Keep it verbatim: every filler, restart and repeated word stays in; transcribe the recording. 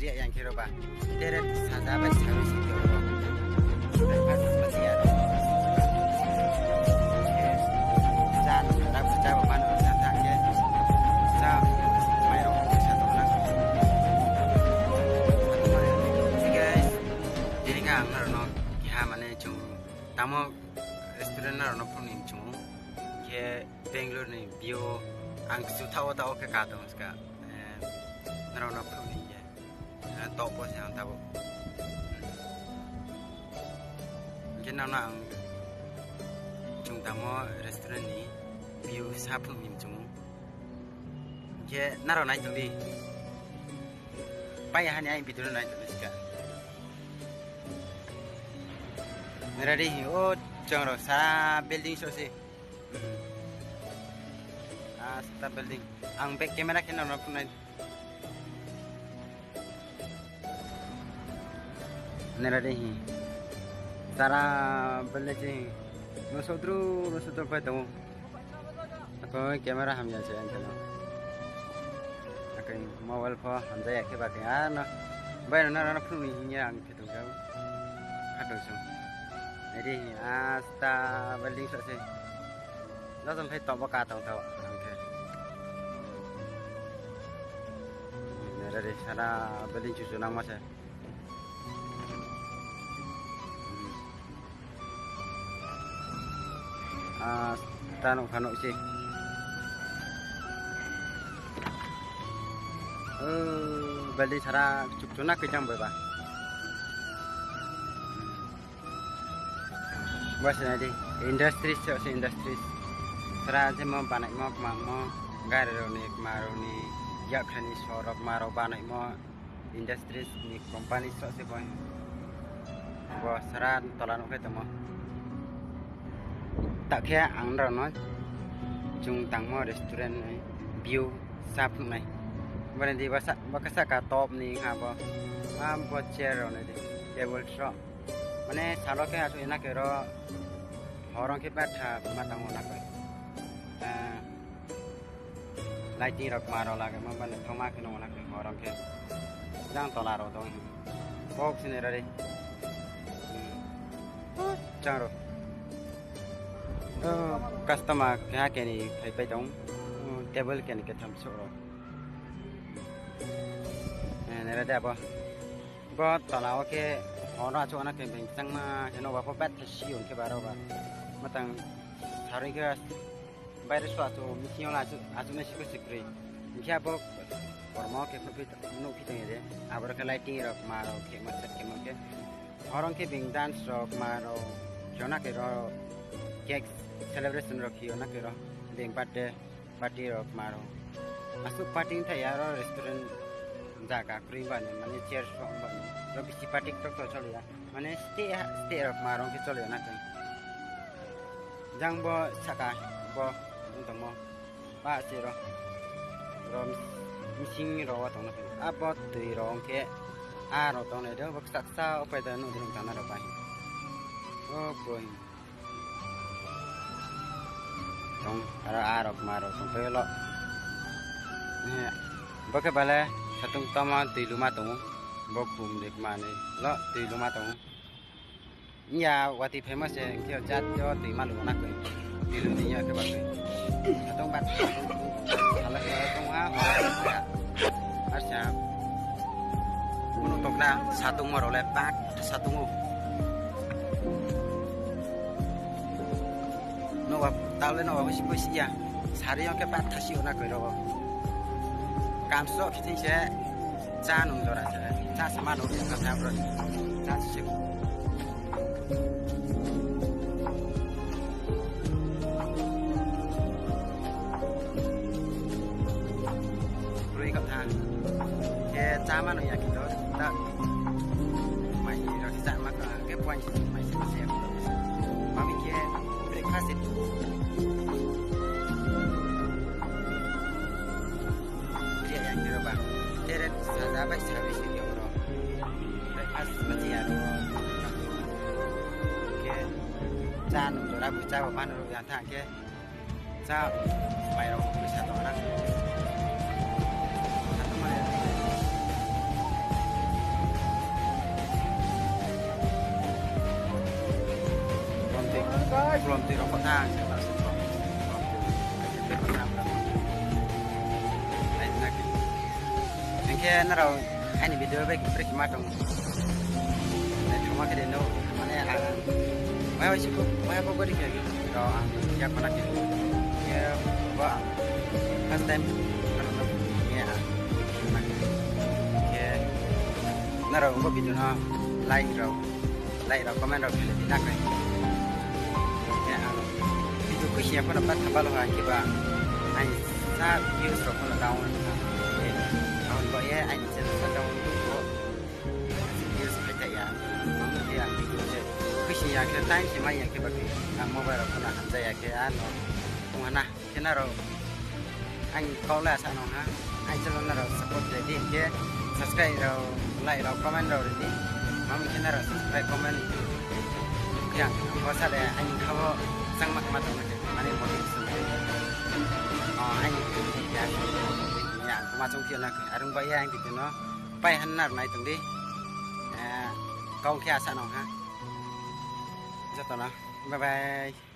Ri yang khe ro ba. Tere saja bai sa bai si khe ro. Breakfast ma si ya ro. Cha no ra bu cha ba ma no sa ta khe. Cha mai ro sa to na. Hey guys, tini khe ang nrao no keha mane chung tamo restaurant nrao no phnuh ni chung khe Bangalore ni view ang kchu thaoh wo taoh wo khe ka tong ska. Eh, nrao no phnuh ni ye. Eh, taoh wo se ang tabo. Hing khe nrao no ang chung tamo restaurant ni view sa phnuh ni chung. Hing khe nrao nai tong di. Pai ha ni ang video no nai tong di ska. Nrao di hi o chung rao sa building so se. Asta building. Ang back camera khe nrao no phnuh nai. Nrao di hi. Sara building se hi. Nuh sodru, nuh sodru pai tong ou. Ako camera hamya se ang khe no. Ako mobile pho hamjaya khe ba khe ano. Bai no nrao no phnuh ni hing ye ang khe tong khe. Khato sung. Nai di hi, asta building so se. Jajang phai tong bo ka tong thaoh ang khe. Nrao di sara building chuchu nangma se. Asta nuh pha nuh se. O, building sara chuchu na khe jang bai ba. Bo se nai di, industries se, se industries. Sara jemo banaimo, kmangmo, gari rao ni, kma rao ni, yakkhra ni so rao, kma rao banaimo, industries ni company so se bo. Bo sara tola nuh khe tongmo. Ta khe ang nrao no chung tangmo restaurant ni view sa phnuh nai. Bo nai di, bo khe sahka top ni ha bo. A bo chair rao nai di, table so. Mane salo khe achouh ye na khe ro, hor ong khe betha ma tang ou na khe. Lighting rao kma rao lagaimo bani thaoma khe no na khe hor ong khe. Jang tola rao tong hi. Kok sini rari. Chang rao. Customer keha keni phaipai tong. Table keni ketham souh rao. Nai ra de abo. Bo tola wo khe hor achouh na khe beng changma khe no ba pho betha si ong khe ba rao ba. Matang saroi khe baire so achouh, bising yo achouh nai si khe si kroi. Hing khe abo kormo khe nuhphi tong ye de. Aboro khe lighting rao kma rao khemo set khemo khe. Hor ong khe beng dance rao kma rao khe yo na khe ro cake celebration rao khe yo na khe ro beng birthday party rao kma rao. Asuh party thai ya ro restaurant zaga kroi bani, mane chair so bani. Ro bisi party ktor ktor choli ya. Mane steh, steh rao kma rao khe choli ya na khe. Jang bo sahka bo ong tongmo. Ba se ro. Ro mis-, mising rao wo tong na khe. Abo toi rao ong khe. A rao tong nai de, bo ksa ksa opai da nuh de tang na rao bai. O kroi. Tong, aro a rao kma rao tong toi lo. Bo khe bale satung toma toi luma tong ou. Bo khum de kma ni lo toi luma tong ou. Iya watoi phaimo se hing khe o jat yo toi ma luma na khe. Toi lu ni ya khe ba khe. Satung ba. Hala khe tong ha. Arsa. Kuno tokna satung mo rao le bat satung ou. Noba, tao le noba hoisi hoisi ya. Sari yo khe bat thasi yo na koi rao. Kamso khe thing se, chá nung jora se, chá se ma nung khe kha bro. Chá se. Broi kha tha. Khe chá ma nung ya khe to, ta. Mai ni rao se chá ma kha. Khe point mai se se. Mami khe breakfast se. Ri yang khe ro ba. Tere saja bai service khe ro. Breakfast ma se ya ro. Khe chá nung jora bu chá bo ma nung ya tha khe. Chá, mai rao poisa tong na. Kolom tui rao pho tha, ang khe ba se kolom tui rao pho tha, ang khe nai na khe. Hing khe nrao aini video bai khe brekhe ma tong, naithaoma khe de no, mane ang waiha si pho, waiha pho bari khe rao ang yakho na khe. Khe bo ang first time nrao no ye ang khe na khe. Khe nrao bo video no like rao, like rao, comment rao khe le di na khe. Khe ang video khuisi ya pho no pa thapalo ha khe ba aini sa views rao pho no down ha. Khe ang bo ye aini channel sa down bo views phai tha ya. Ang khe ang video se khuisi ya khe time se mai ya khe ba khe ang mobile rao pho no hamja ya khe ano ong ha na. Khe nrao aini kau le asa nang ha, aini channel nrao support khe di hing khe subscribe rao, like rao, comment rao ri di. Mami khe nrao subscribe, comment khe ang bo sa le aini kha wo changma khe ma tong na khe, mane motivation khe. O, aini khe ya, ya, ang khe ma choung khe na khe, are ong ba ye aini video no pai han nar nai tong di. Eh, kau khe asa nang ha. Joto no bye bye.